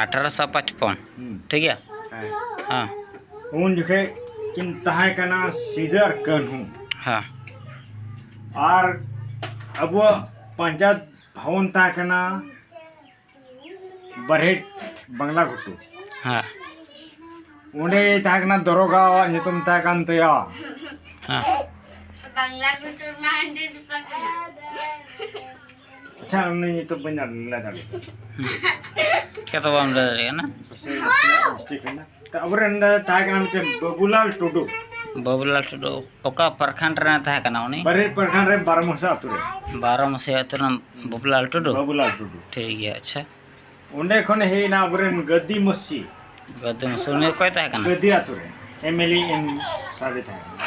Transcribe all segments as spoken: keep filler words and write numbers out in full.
ᱟᱴᱷᱟᱨᱚᱥᱚ ᱯᱟᱸᱪᱯᱚᱱ᱾ ᱦᱩᱸ᱾ ᱴᱷᱤᱠ ᱜᱮᱭᱟ᱾ ᱦᱮᱸ᱾ ᱦᱮᱸ᱾ ᱩᱱ ᱡᱚᱠᱷᱮᱡ ᱠᱤᱱ ᱛᱟᱦᱮᱸ ᱠᱟᱱᱟ ᱥᱤᱫᱟᱹ ᱟᱨ ᱠᱟᱹᱱᱦᱩ᱾ ᱦᱮᱸ᱾ ᱟᱨ ᱟᱵᱚᱣᱟᱜ ᱯᱚᱧᱪᱟᱭᱮᱛ ᱵᱷᱚᱵᱚᱱ ᱛᱟᱦᱮᱸ ᱠᱟᱱᱟ ᱵᱟᱨᱦᱮᱴ ᱵᱟᱝᱞᱟ ᱜᱷᱩᱴᱩ᱾ ᱦᱮᱸ᱾ ᱚᱸᱰᱮ ᱛᱟᱦᱮᱸ ᱠᱟᱱᱟ ᱫᱚᱨᱚᱜᱟᱣᱟᱜ ᱧᱩᱛᱩᱢ ᱛᱟᱦᱮᱸ ᱠᱟᱱ ᱛᱟᱭᱟ᱾ ᱦᱮᱸ᱾ ᱵᱟᱝᱞᱟ ᱜᱷᱩᱴᱩ ᱨᱮᱢᱟ ᱦᱟᱺᱰᱤ ᱫᱚᱠᱟᱱ ᱢᱮᱱᱟᱜ᱾ ᱟᱪᱪᱷᱟ, ᱩᱱᱤ ᱧᱩᱛᱩᱢ ᱵᱟᱹᱧ ᱞᱟᱹᱭ ᱫᱟᱲᱮᱭᱟᱜᱼᱟ᱾ ᱦᱩᱸ᱾ ᱪᱤᱠᱟᱹᱛᱮ ᱵᱟᱢ ᱞᱟᱹᱭ ᱫᱟᱲᱮᱭᱟᱜ ᱠᱟᱱᱟ? ᱯᱟᱥᱮᱡ ᱱᱟᱥᱮᱱᱟᱜ mistake ᱦᱩᱭᱱᱟ᱾ ᱛᱚ, ᱟᱵᱚᱨᱮᱱ ᱫᱚ ᱛᱟᱦᱮᱸ ᱠᱟᱱᱟ ᱢᱤᱫᱴᱮᱱ ᱵᱟᱹᱵᱩᱞᱟᱞ ᱴᱩᱰᱩ᱾ ᱵᱟᱹᱵᱩᱞᱟᱞ ᱴᱩᱰᱩ ᱚᱠᱟ ᱯᱨᱚᱠᱷᱚᱸᱰ ᱨᱮᱱ ᱛᱟᱦᱮᱸ ᱠᱟᱱᱟ ᱩᱱᱤ? ᱵᱟᱨᱦᱮᱴ ᱯᱨᱚᱠᱷᱚᱸᱰ ᱨᱮ ᱵᱟᱨᱚᱢᱩᱥᱟ ᱟᱹᱛᱩ ᱨᱮ᱾ ᱵᱟᱨᱚᱢᱩᱥᱟ ᱟᱹᱛᱩ ᱨᱮᱱ ᱵᱟᱹᱵᱩᱞᱟᱞ ᱴᱩᱰᱩ? ᱵᱟᱹᱵᱩᱞᱟᱞ ᱴᱩᱰᱩ᱾ ᱴᱷᱤᱠ ᱜᱮᱭᱟ, ᱟᱪᱪᱷᱟ᱾ ᱚᱸᱰᱮ ᱠᱷᱚᱱ ᱦᱮᱡ ᱮᱱᱟ ᱟᱵᱚᱨᱮᱱ ᱜᱟᱹᱫᱤ ᱢᱟᱹᱥᱤ᱾ ᱜᱟᱹᱫᱤ ᱢᱟᱹᱥᱤ, ᱩᱱᱤ ᱚᱠᱚᱭ ᱛᱟᱦᱮᱸ ᱠᱟᱱᱟ? ᱜᱟᱹᱫᱤ ᱟᱹᱛᱩ ᱨᱮ, M L A ᱮᱢ ᱥᱟᱵ ᱮ ᱛᱟᱦᱮᱸ ᱠᱟᱱᱟ᱾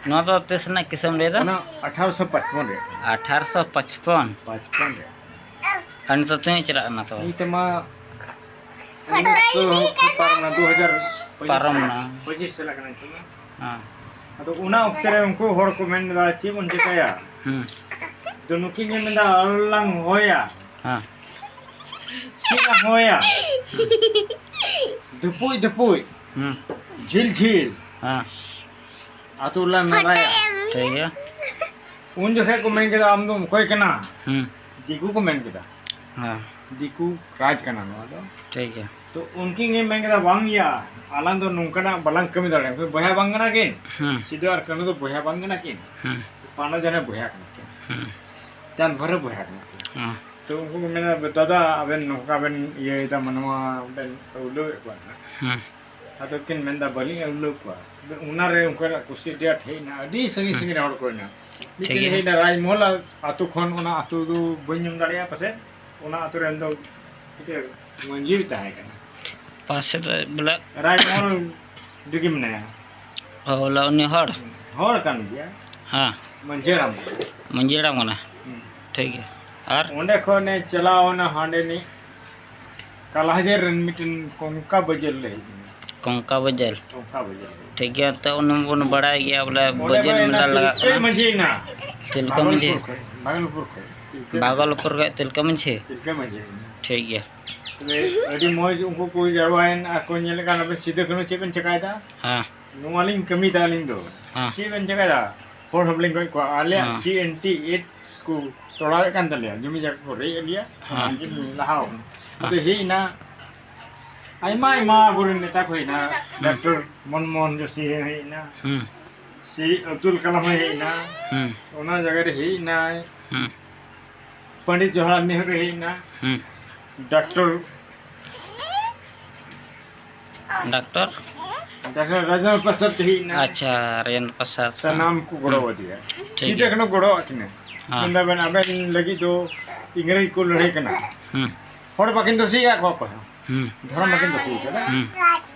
ᱱᱚᱣᱟ ᱫᱚ ᱛᱤᱥ ᱨᱮᱱᱟᱜ ᱠᱤᱥᱟᱹᱢ ᱞᱟᱹᱭ ᱮᱫᱟ? ᱚᱱᱟ ᱟᱴᱷᱟᱨᱚᱥᱚ ᱯᱟᱸᱪᱯᱚᱱ ᱨᱮ᱾ ᱟᱴᱷᱟᱨᱚᱥᱚ ᱯᱟᱸᱪᱯᱚᱱ? ᱯᱟᱸᱪᱯᱚᱱ ᱨᱮ᱾ ᱟᱨ ᱱᱤᱛᱚᱜ ᱛᱤᱱᱟᱹᱜ ᱪᱟᱞᱟᱜ ᱠᱟᱱᱟ ᱛᱚᱵᱮ? ᱱᱤᱛᱚᱜ ᱢᱟ ᱯᱟᱨᱚᱢ ᱮᱱᱟ, ᱫᱩ ᱦᱟᱡᱟᱨ ᱯᱚᱸᱪᱤᱥ ᱯᱟᱨᱚᱢ ᱪᱟᱞᱟᱜ ᱮᱱᱟ᱾ ᱠᱟᱱᱟ, ᱯᱚᱸᱪᱤᱥ ᱪᱟᱞᱟᱜ ᱠᱟᱱᱟ ᱱᱤᱛᱚᱜ ᱢᱟ᱾ ᱦᱮᱸ᱾ ᱟᱫᱚ ᱚᱱᱟ ᱚᱠᱛᱮ ᱨᱮ ᱩᱱᱠᱩ ᱦᱚᱲ ᱠᱚ ᱢᱮᱱ ᱮᱫᱟ, "ᱪᱮᱫ ᱵᱚᱱ ᱪᱤᱠᱟᱹᱭᱟ? ᱦᱩᱸ᱾ ᱟᱫᱚ ᱱᱩᱠᱤᱱ ᱜᱮ ᱢᱮᱱᱫᱟ, ᱟᱞᱚ ᱞᱟᱝ ᱦᱚᱦᱚᱭᱟ᱾ ᱦᱮᱸ᱾ ᱪᱮᱫ ᱞᱟᱝ ᱦᱚᱦᱚᱭᱟ? ᱫᱷᱩᱯᱩᱭ ᱫᱷᱩᱯᱩᱭ, ᱦᱩᱸ᱾ ᱡᱷᱤᱞ ᱡᱷᱤᱞ᱾" ᱦᱮᱸ᱾ ᱟᱹᱛᱩ ᱨᱮᱞᱟᱝ ᱱᱟᱨᱟᱭᱟ᱾ ᱴᱷᱤᱠ ᱜᱮᱭᱟ᱾ ᱩᱱ ᱡᱚᱠᱷᱮᱡ ᱠᱚ ᱢᱮᱱ ᱠᱮᱫᱟ, "ᱟᱢ ᱫᱚᱢ ᱚᱠᱚᱭ ᱠᱟᱱᱟ?" ᱦᱩᱸ᱾ ᱫᱤᱠᱩ ᱠᱚ ᱢᱮᱱ ᱠᱮᱫᱟ᱾ ᱦᱮᱸ᱾ ᱫᱤᱠᱩ ᱨᱟᱡᱽ ᱠᱟᱱᱟ ᱱᱚᱣᱟ ᱫᱚ᱾ ᱴᱷᱤᱠ ᱜᱮᱭᱟ᱾ ᱛᱚ ᱩᱱᱠᱤᱱ ᱜᱮ ᱢᱮᱱ ᱠᱮᱫᱟ, "ᱵᱟᱝ ᱭᱟ, ᱟᱞᱟᱝ ᱫᱚ ᱱᱚᱝᱠᱟᱱᱟᱜ ᱵᱟᱞᱟᱝ ᱠᱟᱹᱢᱤ ᱫᱟᱲᱮᱭᱟᱜᱼᱟ᱾ ᱩᱱᱠᱤᱱ ᱵᱚᱭᱦᱟ ᱵᱟᱝ ᱠᱟᱱᱟ ᱠᱤᱱ?" ᱦᱩᱸ᱾ ᱥᱤᱫᱩ ᱟᱨ ᱠᱟᱹᱱᱦᱩ ᱫᱚ ᱵᱚᱭᱦᱟ ᱵᱟᱝ ᱠᱟᱱᱟ ᱠᱤᱱ? ᱦᱩᱸ᱾ ᱯᱟᱸᱰᱚ ᱡᱟᱱᱮ ᱵᱚᱭᱦᱟ ᱠᱟᱱᱟ ᱠᱤᱱ᱾ ᱦᱩᱸ᱾ ᱪᱟᱸᱫ ᱵᱷᱟᱭᱨᱚ ᱵᱚᱭᱦᱟ ᱠᱟᱱᱟ ᱠᱤᱱ᱾ ᱦᱩᱸ᱾ ᱛᱚ ᱩᱱᱠᱩ ᱠᱚ ᱢᱮᱱᱟ, "ᱫᱟᱫᱟ, ᱟᱵᱮᱱ ᱱᱚᱝᱠᱟ ᱵᱮᱱ ᱤᱭᱟᱹᱭᱮᱫᱟ, ᱢᱟᱱᱣᱟ ᱵᱮᱱ ᱩᱞᱟᱹᱣᱮᱫ ᱠᱚᱣᱟ ᱱᱟᱦᱟᱜ᱾" ᱦᱩᱸ᱾ ᱟᱫᱚ ᱠᱤᱱ ᱢᱮᱱᱫᱟ, "ᱵᱟᱹᱞᱤᱧ ᱩᱞᱟᱹᱣ ᱠᱚᱣᱟ, ᱛᱚᱵᱮ ᱚᱱᱟᱨᱮ ᱩᱱᱠᱩᱣᱟᱜ ᱠᱩᱥᱤ ᱟᱹᱰᱤ ᱟᱸᱴ ᱦᱮᱡ ᱮᱱᱟ, ᱟᱹᱰᱤ ᱥᱟᱺᱜᱤᱧ ᱦᱩᱸ᱾ ᱥᱟᱺᱜᱤᱧ ᱨᱮᱱ ᱦᱚᱲ ᱠᱚ ᱦᱮᱡ ᱮᱱᱟ᱾ ᱴᱷᱤᱠ ᱢᱤᱫᱴᱮᱱ ᱜᱮᱭᱟ᱾ ᱦᱮᱡ ᱮᱱᱟ ᱨᱟᱡᱽᱢᱚᱦᱚᱞ ᱟᱹᱛᱩ ᱠᱷᱚᱱ, ᱚᱱᱟ ᱟᱹᱛᱩ ᱫᱚ ᱵᱟᱹᱧ ᱧᱩᱢ ᱫᱟᱲᱮᱭᱟᱜᱼᱟ ᱯᱟᱥᱮᱡ, ᱚᱱᱟ ᱟᱹᱛᱩ ᱨᱮᱱ ᱫᱚ ᱢᱤᱫᱴᱮᱱ ᱢᱟᱹᱡᱷᱤ ᱛᱟᱦᱮᱸ ᱠᱟᱱᱟ᱾ ᱯᱟᱥᱮᱡ ᱫᱚ ᱵᱚᱞᱮ ᱨᱟᱡᱽᱢᱚᱦᱚᱞ ᱨᱮᱜᱮ ᱢᱮᱱᱟᱭᱟ᱾ ᱚ, ᱵᱚᱞᱮ ᱩᱱᱤ ᱦᱚᱲ? ᱦᱚᱲ ᱠᱟᱱ ᱜᱮᱭᱟ᱾ ᱦᱮᱸ᱾ ᱢᱟᱹᱡᱷᱤ ᱦᱟᱲᱟᱢ ᱠᱟᱱᱟ᱾ ᱢᱟᱹᱡᱷᱤ ᱦᱟᱲᱟᱢ ᱠᱟᱱᱟ? ᱦᱩᱸ᱾ ᱴᱷᱤᱠ ᱜᱮᱭᱟ᱾ ᱟᱨ? ᱚᱸᱰᱮ ᱠᱷᱚᱱᱮ ᱪᱟᱞᱟᱣ ᱮᱱᱟ ᱦᱟᱸᱰᱮ ᱱᱤᱡ ᱠᱟᱞᱟᱦᱟᱡᱮᱨ ᱨᱮᱱ ᱢᱤᱫᱴᱮᱱ ᱠᱚᱝᱠᱟ ᱵᱟᱹᱡᱟᱹᱞ ᱞᱮ ᱦᱮᱡ ᱮᱱᱟ᱾ ᱠᱚᱝᱠᱟ ᱵᱟᱹᱡᱟᱹᱞ᱾ ᱠᱚᱝᱠᱟ ᱵᱟᱹᱡᱟᱹᱞ᱾ ᱴᱷᱤᱠ ᱜᱮᱭᱟ, ᱛᱚ ᱩᱱᱤ ᱵᱚᱱ ᱵᱟᱲᱟᱭ ᱜᱮᱭᱟ ᱵᱚᱞᱮ ᱚᱸᱰᱮ ᱵᱟᱹᱡᱟᱹᱞ ᱠᱷᱚᱱ ᱢᱮᱞᱟ ᱞᱟᱜᱟᱜ ᱛᱤᱞᱠᱟᱹ ᱠᱟᱱᱟ᱾ ᱢᱟᱹᱡᱷᱤ ᱦᱮᱱᱟᱜ᱾ ᱛᱤᱞᱠᱟᱹ ᱢᱟᱹᱡᱷᱤ᱾ ᱵᱷᱟᱜᱚᱞᱯᱩᱨ ᱠᱷᱚᱱ, ᱵᱷᱟᱜᱚᱞᱯᱩᱨ ᱠᱷᱚᱱ᱾ ᱛᱤᱞᱠᱟᱹ ᱵᱷᱟᱜᱚᱞᱯᱩᱨ ᱠᱷᱚᱱ ᱛᱤᱞᱠᱟᱹ ᱢᱟᱹᱡᱷᱤ᱾ ᱛᱤᱞᱠᱟᱹ ᱢᱟᱹᱡᱷᱤ ᱦᱮᱱᱟᱜ᱾ ᱴᱷᱤᱠ ᱜᱮᱭᱟ᱾ ᱛᱚᱵᱮ ᱟᱹᱰᱤ ᱢᱚᱡᱽ ᱩᱱᱠᱩ ᱠᱚ ᱡᱟᱨᱣᱟᱭᱮᱱ ᱟᱨ ᱠᱚ ᱧᱮᱞᱮ ᱠᱟᱱ, "ᱟᱵᱮᱱ ᱥᱤᱫᱩ ᱠᱟᱹᱱᱦᱩ ᱪᱮᱫ ᱵᱮᱱ ᱪᱮᱠᱟᱭᱮᱫᱟ?" ᱦᱮᱸ᱾ "ᱱᱚᱣᱟ ᱞᱤᱧ ᱠᱟᱹᱢᱤᱭᱮᱫᱟ ᱟᱹᱞᱤᱧ ᱫᱚ᱾ ᱦᱮᱸ᱾ ᱪᱮᱫ ᱵᱮᱱ ᱪᱮᱠᱟᱭᱮᱫᱟ? ᱦᱚᱲ ᱦᱚᱸ ᱵᱟᱹᱞᱤᱧ ᱜᱚᱡ ᱠᱚᱣᱟ, ᱟᱞᱮᱭᱟᱜ ᱦᱮᱸ᱾ ᱥᱤ ᱮᱱ ᱴᱤ ᱮᱠᱴ ᱠᱚ ᱛᱚᱲᱟᱣᱮᱫ ᱠᱟᱱ ᱛᱟᱞᱮᱭᱟ, ᱡᱚᱢᱤ ᱡᱟᱭᱜᱟ ᱠᱚ ᱨᱮᱡ ᱮᱫ ᱞᱮᱭᱟ, ᱦᱮᱸ᱾ ᱚᱱᱟ ᱞᱟᱹᱜᱤᱫ ᱞᱤᱧ ᱞᱟᱦᱟ ᱟᱠᱟᱱᱟ᱾" ᱦᱮᱸ᱾ ᱟᱫᱚ ᱦᱮᱡ ᱮᱱᱟ, ᱟᱭᱢᱟ ᱟᱭᱢᱟ ᱟᱵᱚᱨᱮᱱ ᱱᱮᱛᱟ ᱠᱚ ᱦᱮᱡ ᱮᱱᱟ, ᱦᱮᱸ᱾ ᱰᱟᱠᱛᱚᱨ ᱢᱚᱱᱢᱳᱦᱚᱱ ᱡᱳᱥᱤ ᱦᱚᱸ ᱦᱮᱡ ᱮᱱᱟ, ᱦᱮᱸ᱾ ᱥᱮ ᱟᱵᱫᱩᱞ ᱠᱟᱞᱟᱢ ᱦᱚᱸ ᱦᱮᱡ ᱮᱱᱟ, ᱦᱮᱸ᱾ ᱚᱱᱟ ᱡᱟᱭᱜᱟ ᱨᱮ ᱦᱮᱡ ᱮᱱᱟᱭ᱾ ᱦᱮᱸ᱾ ᱯᱚᱱᱰᱤᱛ ᱡᱚᱣᱟᱦᱚᱨᱞᱟᱞ ᱱᱮᱦᱨᱩ ᱦᱮᱡ ᱮᱱᱟ, ᱦᱩᱸ᱾ Doctor doctor? Doctor Rajendra Prasad ᱦᱮᱡ ᱮᱱᱟ᱾ ᱟᱪᱪᱷᱟ, ᱨᱟᱡᱮᱱᱫᱨᱚ ᱯᱨᱚᱥᱟᱫᱽ᱾ ᱥᱟᱱᱟᱢ ᱠᱚ ᱜᱚᱲᱚ ᱦᱩᱸ᱾ ᱟᱫᱮᱭᱟ᱾ ᱴᱷᱤᱠ ᱥᱤᱫᱩ ᱜᱮᱭᱟ᱾ ᱠᱟᱹᱱᱦᱩ ᱜᱚᱲᱚ ᱟᱹᱠᱤᱱᱟ᱾ ᱦᱮᱸ᱾ ᱢᱮᱱᱫᱟ ᱵᱮᱱ, ᱟᱵᱮᱱ ᱞᱟᱹᱜᱤᱫ ᱫᱚ ᱤᱝᱨᱮᱡᱽ ᱠᱚ ᱞᱟᱹᱲᱦᱟᱹᱭ ᱠᱟᱱᱟ᱾ ᱦᱩᱸ᱾ ᱦᱚᱲ ᱵᱟᱹᱠᱤᱱ ᱫᱳᱥᱤᱭᱮᱫ ᱠᱚᱣᱟ ᱚᱠᱚᱭ ᱦᱚᱸ᱾ ᱦᱩᱸ᱾ ᱫᱷᱚᱨᱚᱢ ᱵᱟᱹᱠᱤᱱ ᱫᱳᱥᱤᱭᱮᱫ ᱠᱟᱱᱟ᱾ ᱦᱩᱸ᱾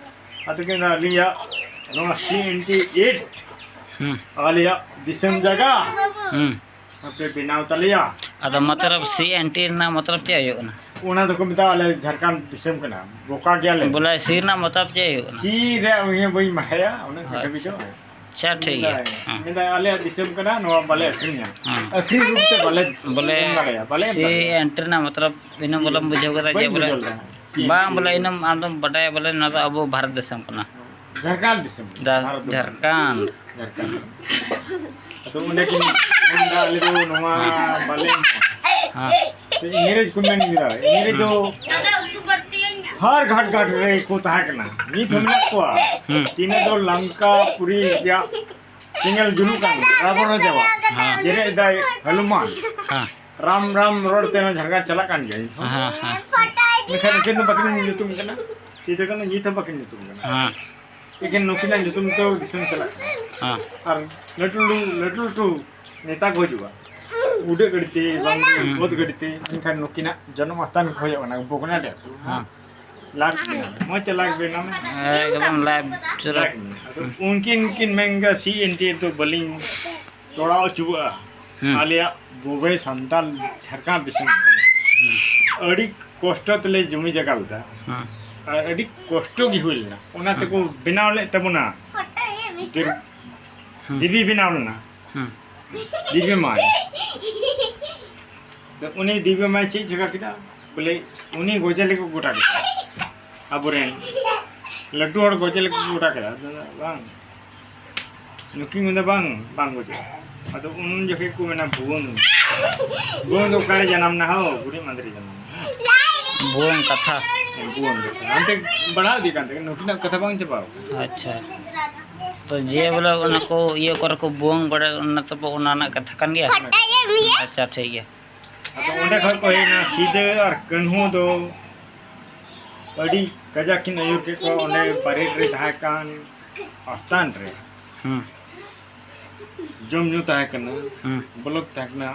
ᱟᱫᱚ ᱠᱤᱱ ᱢᱮᱱᱫᱟ, ᱟᱹᱞᱤᱧᱟᱜ ᱱᱚᱣᱟ ᱥᱤ ᱮᱱ ᱴᱤ ᱮᱠᱴ, ᱦᱩᱸ᱾ ᱟᱞᱮᱭᱟᱜ ᱫᱤᱥᱚᱢ ᱡᱟᱭᱜᱟ, ᱦᱩᱸ᱾ ᱟᱯᱮ ᱵᱮᱱᱟᱣ ᱛᱟᱞᱮᱭᱟ᱾ ᱟᱫᱚ ᱢᱚᱛᱞᱚᱵ ᱥᱤ ᱮᱱ ᱴᱤ ᱨᱮᱱᱟᱜ ᱢᱚᱛᱞᱚᱵ ᱪᱮᱫ ᱦᱩᱭᱩᱜ ᱠᱟᱱᱟ? ᱚᱱᱟ ᱫᱚᱠᱚ ᱢᱮᱛᱟᱜᱼᱟ, ᱟᱞᱮ ᱡᱷᱟᱲᱠᱷᱚᱸᱰ ᱫᱤᱥᱚᱢ ᱠᱟᱱᱟ, ᱵᱚᱠᱟ ᱜᱮᱭᱟᱞᱮ᱾ ᱵᱚᱞᱮ ᱥᱤ ᱨᱮᱱᱟᱜ ᱢᱚᱛᱞᱚᱵ ᱪᱮᱫ ᱦᱩᱭᱩᱜ ᱠᱟᱱᱟ? ᱥᱤ ᱨᱮᱭᱟᱜ ᱩᱭᱦᱟᱹᱨ ᱵᱟᱹᱧ ᱵᱟᱲᱟᱭᱟ, ᱚᱱᱟ ᱠᱟᱛᱷᱟ ᱟᱪᱪᱷᱟ᱾ ᱵᱩᱡᱷᱟᱹᱣ᱾ ᱟᱪᱪᱷᱟ, ᱴᱷᱤᱠ ᱜᱮᱭᱟ᱾ ᱢᱮᱱᱫᱟᱭ, ᱦᱮᱸ᱾ ᱢᱮᱱᱫᱟᱭ, ᱟᱞᱮᱭᱟᱜ ᱫᱤᱥᱚᱢ ᱠᱟᱱᱟ, ᱱᱚᱣᱟ ᱵᱟᱞᱮ ᱟᱹᱠᱷᱨᱤᱧᱟ᱾ ᱦᱮᱸ᱾ ᱟᱹᱠᱷᱨᱤᱧ ᱨᱩᱯ ᱛᱮ ᱵᱟᱞᱮ ᱵᱚᱞᱮ ᱮᱢ ᱫᱟᱲᱮᱭᱟᱜᱼᱟ, ᱵᱟᱞᱮ ᱮᱢ ᱥᱤ ᱫᱟᱲᱮᱭᱟᱜᱼᱟ᱾ ᱮᱱ ᱴᱤ ᱨᱮᱱᱟᱜ ᱢᱚᱛᱞᱚᱵ ᱤᱱᱟᱹ ᱥᱤ ᱵᱚᱞᱮᱢ ᱵᱩᱡᱷᱟᱹᱣ ᱠᱮᱫᱟ ᱡᱮ ᱵᱟᱹᱧ ᱵᱚᱞᱮ ᱵᱩᱡᱷᱟᱹᱣ ᱞᱮᱫᱟ᱾ ᱥᱤ ᱵᱟᱝ, ᱮᱱ ᱴᱤ ᱵᱚᱞᱮ ᱤᱱᱟᱹ ᱟᱢ ᱫᱚᱢ ᱵᱟᱰᱟᱭᱟ ᱵᱚᱞᱮ ᱱᱚᱣᱟ ᱫᱚ ᱟᱵᱚ ᱵᱷᱟᱨᱚᱛ ᱫᱤᱥᱚᱢ ᱠᱟᱱᱟ᱾ ᱡᱷᱟᱲᱠᱷᱚᱸᱰ ᱫᱤᱥᱚᱢ, ᱫᱟᱥ-, ᱵᱷᱟᱨᱚᱛ ᱫᱚ ᱵᱟᱝ᱾ ᱡᱷᱟᱲᱠᱷᱚᱸᱰ᱾ ᱡᱷᱟᱲᱠᱷᱚᱸᱰ᱾ ᱟᱫᱚ ᱚᱸᱰᱮ ᱠᱤᱱ ᱢᱮᱱᱫᱟ, "ᱟᱞᱮ ᱫᱚ ᱱᱚᱣᱟ ᱦᱮᱸ᱾ ᱵᱟᱞᱮ ᱮᱢᱚᱜᱼᱟ᱾" ᱦᱮᱸ᱾ ᱛᱚ ᱤᱝᱨᱮᱡᱽ ᱠᱚ ᱢᱮᱱ ᱠᱮᱫᱟ, ᱤᱝᱨᱮᱡᱽ ᱫᱚ ᱦᱟᱨ ᱜᱷᱟᱴ ᱜᱷᱟᱴ ᱨᱮ ᱠᱚ ᱛᱟᱦᱮᱸ ᱠᱟᱱᱟ, ᱱᱤᱛ ᱦᱚᱸ ᱢᱮᱱᱟᱜ ᱠᱚᱣᱟ᱾ ᱦᱮᱸ᱾ ᱛᱤᱱᱟᱹᱜ ᱫᱚ ᱞᱟᱝᱠᱟ ᱯᱩᱨᱤ ᱨᱮᱭᱟᱜ ᱥᱮᱸᱜᱮᱞ ᱡᱩᱞᱩᱜ ᱠᱟᱱ ᱨᱟᱵᱚᱬ ᱨᱟᱡᱟᱣᱟᱜ, ᱦᱮᱸ᱾ ᱡᱮᱨᱮᱫ ᱫᱟᱭ ᱦᱚᱱᱩᱢᱟᱱ᱾ ᱦᱮᱸ᱾ ᱨᱟᱢ ᱨᱟᱢ ᱨᱚᱲ ᱛᱮ ᱱᱚᱣᱟ ᱡᱷᱟᱲᱠᱷᱚᱸᱰ ᱪᱟᱞᱟᱜ ᱠᱟᱱ ᱜᱮᱭᱟ ᱱᱤᱛ ᱦᱚᱸ᱾ ᱦᱮᱸ, ᱦᱮᱸ᱾ ᱢᱮᱱᱠᱷᱟᱱ ᱩᱱᱠᱤᱱ ᱫᱚ ᱵᱟᱹᱠᱤᱱ ᱧᱩᱛᱩᱢ ᱠᱟᱱᱟ, ᱥᱤᱫᱩ ᱠᱟᱹᱱᱦᱩ ᱱᱤᱛ ᱦᱚᱸ ᱵᱟᱹᱠᱤᱱ ᱧᱩᱛᱩᱢ ᱠᱟᱱᱟ᱾ ᱦᱮᱸ᱾ ᱮᱠᱮᱱ ᱱᱩᱠᱤᱱᱟᱜ ᱧᱩᱛᱩᱢ ᱛᱮ ᱫᱤᱥᱚᱢ ᱪᱟᱞᱟᱜ ᱠᱟᱱᱟ᱾ ᱦᱮᱸ᱾ ᱟᱨ ᱞᱟᱹᱴᱩ ᱞᱟᱹᱴᱩ, ᱞᱟᱹᱴᱩ ᱞᱟᱹᱴᱩ ᱱᱮᱛᱟ ᱠᱚ ᱦᱤᱡᱩᱜᱼᱟ, ᱩᱰᱟᱹᱜ ᱜᱟᱹᱰᱤ ᱛᱮ, ᱵᱟᱝ ᱦᱩᱸ᱾ ᱵᱚᱛ ᱜᱟᱹᱰᱤ ᱛᱮ, ᱢᱮᱱᱠᱷᱟᱱ ᱱᱩᱠᱤᱱᱟᱜ ᱡᱚᱱᱚᱢ ᱥᱛᱷᱟᱱ ᱠᱚ ᱠᱷᱚᱡᱚᱜ ᱠᱟᱱᱟ, ᱵᱚᱜᱽᱱᱟᱰᱤ ᱟᱹᱛᱩ᱾ ᱦᱮᱸ᱾ ᱞᱟᱜᱽ ᱵᱮᱱᱟᱣ ᱢᱮ, ᱢᱚᱡᱽ ᱛᱮ ᱞᱟᱜᱽ ᱵᱮᱱᱟᱣ ᱢᱮ᱾ ᱮᱠᱫᱚᱢ ᱞᱟᱭᱤᱵᱷ ᱪᱚᱞᱚ᱾ ᱞᱟᱜᱽ ᱢᱮ᱾ ᱟᱫᱚ ᱦᱩᱸ᱾ ᱩᱱᱠᱤᱱ ᱠᱤᱱ ᱢᱮᱱ ᱜᱮᱭᱟ, "ᱥᱤ ᱮᱱ ᱴᱤ ᱫᱚ ᱵᱟᱹᱞᱤᱧ ᱛᱚᱲᱟᱣ ᱦᱚᱪᱚᱣᱟᱜᱼᱟ, ᱦᱩᱸ᱾ ᱟᱞᱮᱭᱟᱜ ᱵᱚᱵᱮ ᱥᱟᱱᱛᱟᱞ ᱡᱷᱟᱲᱠᱷᱚᱸᱰ ᱫᱤᱥᱚᱢ ᱠᱟᱱᱟ᱾ ᱦᱩᱸ᱾ ᱟᱹᱰᱤ ᱠᱚᱥᱴᱚ ᱛᱮᱞᱮ ᱡᱚᱢᱤ ᱡᱟᱭᱜᱟ ᱞᱮᱫᱟ, ᱦᱩᱸ᱾ ᱟᱨ ᱟᱹᱰᱤ ᱠᱚᱥᱴᱚ ᱜᱮ ᱦᱩᱭ ᱞᱮᱱᱟ, ᱚᱱᱟ ᱦᱩᱸ᱾ ᱛᱮᱠᱚ ᱵᱮᱱᱟᱣ ᱞᱮᱫ ᱛᱟᱵᱚᱱᱟ ᱫᱮᱵ-, ᱦᱩᱸ᱾ ᱫᱮᱵᱤ ᱵᱮᱱᱟᱣ ᱞᱮᱱᱟ, ᱦᱩᱸ᱾ ᱫᱮᱵᱤ ᱢᱟᱭ᱾" ᱟᱫᱚ ᱩᱱᱤ ᱫᱮᱵᱤ ᱢᱟᱭ ᱪᱮᱫ ᱪᱤᱠᱟ ᱠᱮᱫᱟ? ᱵᱚᱞᱮ ᱩᱱᱤ ᱜᱚᱡᱮ ᱞᱟᱹᱜᱤᱫ ᱠᱚ ᱜᱚᱴᱟ ᱠᱮᱫᱟ᱾ ᱟᱵᱚᱨᱮᱱ ᱞᱟᱹᱴᱩ ᱦᱚᱲ ᱜᱚᱡᱮ ᱞᱟᱹᱜᱤᱫ ᱠᱚ ᱜᱚᱴᱟ ᱠᱮᱫᱟ᱾ ᱟᱫᱚ ᱵᱟᱝ, ᱱᱩᱠᱤᱱ ᱢᱮᱱᱫᱟ, "ᱵᱟᱝ, ᱵᱟᱝ ᱜᱚᱡᱚᱜᱼᱟ᱾" ᱟᱫᱚ ᱩᱱ ᱡᱚᱠᱷᱮᱡ ᱠᱚ ᱢᱮᱱᱟ, "ᱵᱷᱩᱣᱟᱹᱝ ᱫᱚ, ᱵᱷᱩᱣᱟᱹᱝ ᱫᱚ ᱚᱠᱟᱨᱮ ᱡᱟᱱᱟᱢ ᱱᱟ ᱦᱳ? ᱵᱩᱲᱦᱤ ᱢᱟᱸᱫᱽᱨᱤ ᱡᱟᱱᱟᱢ ᱱᱟ᱾" ᱵᱷᱩᱣᱟᱹᱝ ᱠᱟᱛᱷᱟ᱾ ᱦᱮᱸ, ᱵᱷᱩᱣᱟᱹᱝ ᱫᱚ ᱦᱟᱱᱛᱮ ᱵᱟᱲᱦᱟᱣ ᱤᱫᱤ ᱠᱟᱱ ᱛᱟᱹᱠᱤᱱ, ᱱᱩᱠᱤᱱᱟᱜ ᱠᱟᱛᱷᱟ ᱵᱟᱝ ᱪᱟᱵᱟᱣ ᱠᱟᱱᱟ᱾ ᱟᱪᱪᱷᱟ, ᱛᱚ ᱡᱮ ᱵᱚᱞᱮ ᱚᱱᱟ ᱠᱚ ᱤᱭᱟᱹ ᱠᱚᱨᱮ ᱠᱚ ᱵᱷᱩᱣᱟᱹᱝ ᱵᱟᱲᱟᱭ, ᱚᱱᱟ ᱛᱚᱵᱮ ᱚᱱᱟ ᱨᱮᱱᱟᱜ ᱠᱟᱛᱷᱟ ᱠᱟᱱ ᱜᱮᱭᱟ? ᱟᱪᱪᱷᱟ, ᱴᱷᱤᱠ ᱜᱮᱭᱟ᱾ ᱟᱫᱚ ᱚᱸᱰᱮ ᱠᱷᱚᱱ ᱠᱚ ᱦᱮᱡ ᱮᱱᱟ, ᱥᱤᱫᱟᱹ ᱟᱨ ᱠᱟᱹᱱᱦᱩ ᱫᱚ ᱟᱹᱰᱤ ᱠᱟᱡᱟᱠ ᱠᱤᱱ ᱟᱹᱭᱩᱨ ᱠᱮᱫ ᱠᱚᱣᱟ᱾ ᱚᱸᱰᱮ ᱯᱟᱨᱮᱰ ᱨᱮ ᱛᱟᱦᱮᱸ ᱠᱟᱱ ᱟᱥᱛᱟᱱ ᱨᱮ ᱦᱩᱸ᱾ ᱡᱚᱢ ᱧᱩ ᱛᱟᱦᱮᱸ ᱠᱟᱱᱟ, ᱦᱩᱸ᱾ ᱵᱞᱚᱠ ᱛᱟᱦᱮᱸ ᱠᱟᱱᱟ,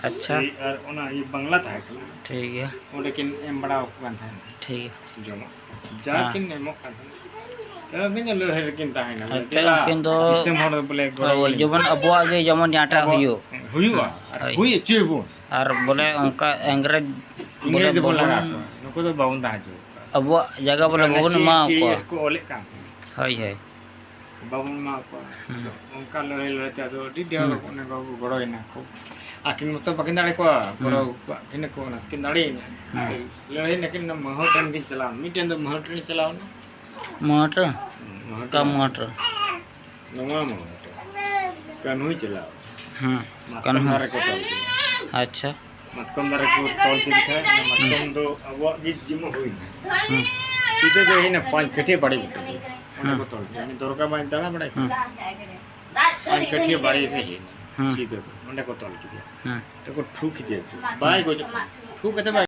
ᱟᱪᱪᱷᱟ᱾ ᱟᱨ ᱚᱱᱟ ᱤᱭᱟᱹ ᱵᱟᱝᱞᱟ ᱛᱟᱦᱮᱸ ᱠᱟᱱᱟ᱾ ᱴᱷᱤᱠ ᱜᱮᱭᱟ᱾ ᱚᱸᱰᱮ ᱠᱤᱱ ᱮᱢ ᱵᱟᱲᱟ ᱟᱠᱚ ᱠᱟᱱ ᱛᱟᱦᱮᱱᱟ ᱴᱷᱤᱠ ᱜᱮᱭᱟ᱾ ᱡᱚᱢᱟᱜ ᱡᱟ ᱦᱮᱸ᱾ ᱠᱤᱱ ᱮᱢᱚᱜ ᱠᱟᱱ ᱛᱟᱦᱮᱱᱟ, ᱛᱚ ᱩᱱᱠᱤᱱ ᱫᱚ ᱞᱟᱹᱲᱦᱟᱹᱭ ᱨᱮᱠᱤᱱ ᱛᱟᱦᱮᱱᱟ᱾ ᱵᱚᱞᱮ, ᱟᱪᱪᱷᱟ, ᱫᱮᱞᱟ, ᱩᱱᱠᱤᱱ ᱫᱚ ᱫᱤᱥᱚᱢ ᱦᱚᱲ ᱵᱚᱞᱮ ᱜᱚᱲᱚ ᱦᱳᱭ, ᱟᱹᱧ ᱡᱮᱢᱚᱱ ᱟᱵᱚᱣᱟᱜ ᱜᱮ ᱡᱮᱢᱚᱱ ᱡᱟᱦᱟᱸᱴᱟᱜ ᱟᱵᱚᱣᱟᱜ ᱦᱩᱭᱩᱜ᱾ ᱦᱩᱭᱩᱜᱼᱟ, ᱟᱨ ᱦᱳᱭ᱾ ᱦᱩᱭ ᱦᱚᱪᱚᱭᱟᱵᱚᱱ᱾ ᱟᱨ ᱵᱚᱞᱮ ᱚᱱᱠᱟ ᱤᱝᱨᱮᱡᱽ ᱵᱚᱞᱮ ᱤᱝᱨᱮᱡᱽ ᱫᱚᱵᱚᱱ ᱵᱟᱵᱚᱱ ᱞᱟᱜᱟ ᱠᱚᱣᱟ, ᱱᱩᱠᱩ ᱫᱚ ᱵᱟᱵᱚᱱ ᱛᱟᱦᱮᱸ ᱦᱚᱪᱚ ᱠᱚᱣᱟ᱾ ᱟᱵᱚᱣᱟᱜ ᱡᱟᱭᱜᱟ ᱵᱚᱞᱮ ᱚᱱᱟ ᱵᱟᱵᱚᱱ ᱮᱢᱟ ᱠᱚᱣᱟ᱾ ᱥᱤ ᱴᱤ ᱮᱥ ᱠᱚ ᱚᱞᱮᱫ ᱠᱟᱱ ᱛᱟᱦᱮᱸᱫ᱾ ᱦᱳᱭ, ᱦᱳᱭ᱾ ᱵᱟᱵᱚᱱ ᱮᱢᱟ ᱠᱚᱣᱟ᱾ ᱦᱩᱸ᱾ ᱟᱫᱚ ᱚᱱᱠᱟ ᱞᱟᱹᱲᱦᱟᱹᱭ ᱞᱟᱹᱲᱦᱟᱹᱭ ᱛᱮ ᱟᱫᱚ ᱟᱹᱰᱤ ᱰᱷᱮᱨ ᱦᱩᱸ᱾ ᱚᱱᱮ ᱠᱚ ᱜᱚᱲᱚᱭᱮᱱᱟ ᱠᱚ᱾ ᱟᱹᱠᱤᱱ ᱢᱚᱛᱚ ᱵᱟᱹᱠᱤᱱ ᱫᱟᱲᱮ ᱠᱚᱣᱟ, ᱜᱚᱲᱚ ᱦᱩᱸ᱾ ᱠᱚᱣᱟ ᱠᱤᱱ ᱠᱚ, ᱚᱱᱟ ᱛᱮᱠᱤᱱ ᱫᱟᱲᱮᱭᱮᱱᱟ᱾ ᱦᱩᱸ᱾ ᱞᱟᱹᱲᱦᱟᱹᱭ ᱱᱟᱹᱠᱤᱱ ᱢᱟᱹᱦᱟᱹ ᱴᱷᱮᱱ ᱠᱤᱱ ᱪᱟᱞᱟᱣ, ᱢᱤᱫᱴᱮᱱ ᱫᱚ ᱢᱟᱹᱦᱟᱹ ᱴᱷᱮᱱ ᱪᱟᱞᱟᱣ ᱮᱱᱟ᱾ ᱢᱟᱹᱦᱟᱹ ᱴᱷᱮᱱ? ᱢᱟᱹᱦᱟᱹ ᱚᱠᱟ ᱴᱷᱮᱱ᱾ ᱢᱟᱹᱦᱟᱹ ᱴᱷᱮᱱ? ᱱᱚᱣᱟ ᱢᱟᱹᱦᱟᱹ ᱴᱷᱮᱱ᱾ ᱠᱟᱹᱱᱦᱩᱭ ᱪᱟᱞᱟᱣ᱾ ᱦᱩᱸ, ᱢᱟᱛᱠᱚᱢ ᱠᱟᱹᱱᱦᱩ᱾ ᱫᱟᱨᱮ ᱠᱚ ᱛᱚᱞ ᱠᱮᱫᱟ᱾ ᱟᱪᱪᱷᱟ᱾ ᱢᱟᱛᱠᱚᱢ ᱫᱟᱨᱮ ᱠᱚ ᱛᱚᱞ ᱠᱮᱫ ᱠᱷᱟᱡ, ᱚᱱᱟ ᱦᱩᱸ᱾ ᱢᱟᱛᱠᱚᱢ ᱫᱚ ᱟᱵᱚᱣᱟᱜ ᱜᱮ ᱡᱤᱢᱟᱹ ᱦᱩᱭᱱᱟ᱾ ᱦᱩᱸ᱾ ᱥᱤᱫᱟᱹ ᱫᱚ ᱦᱮᱡ ᱮᱱᱟ ᱯᱟᱸᱪ ᱠᱟᱹᱴᱷᱤᱭᱟᱹ ᱵᱟᱲᱮ ᱵᱩᱴᱟᱹ ᱨᱮ᱾ ᱚᱸᱰᱮ ᱦᱩᱸ᱾ ᱠᱚ ᱛᱚᱞ ᱠᱮᱫᱟ᱾ ᱩᱱᱤ ᱫᱚᱨᱜᱟ ᱵᱟᱭ ᱫᱟᱬᱟ ᱵᱟᱲᱟᱭ ᱦᱩᱸ᱾ ᱠᱟᱱᱟ᱾ ᱯᱟᱸᱪ ᱠᱟᱹᱴᱷᱤᱭᱟᱹ ᱵᱟᱲᱮ ᱨᱮ ᱦᱮᱡ ᱮᱱᱟ ᱦᱩᱸ᱾ ᱥᱤᱫᱟᱹ ᱫᱚ᱾ ᱚᱸᱰᱮ ᱠᱚ ᱛᱚᱞ ᱠᱮᱫᱮᱭᱟ᱾ ᱦᱩᱸ᱾ ᱛᱚ ᱠᱚ ᱴᱷᱩ ᱠᱮᱫᱮᱭᱟ᱾ ᱵᱟᱭ ᱜᱚᱡᱚᱜ ᱠᱟᱱᱟ᱾ ᱴᱷᱩ ᱠᱟᱛᱮ ᱵᱟᱭ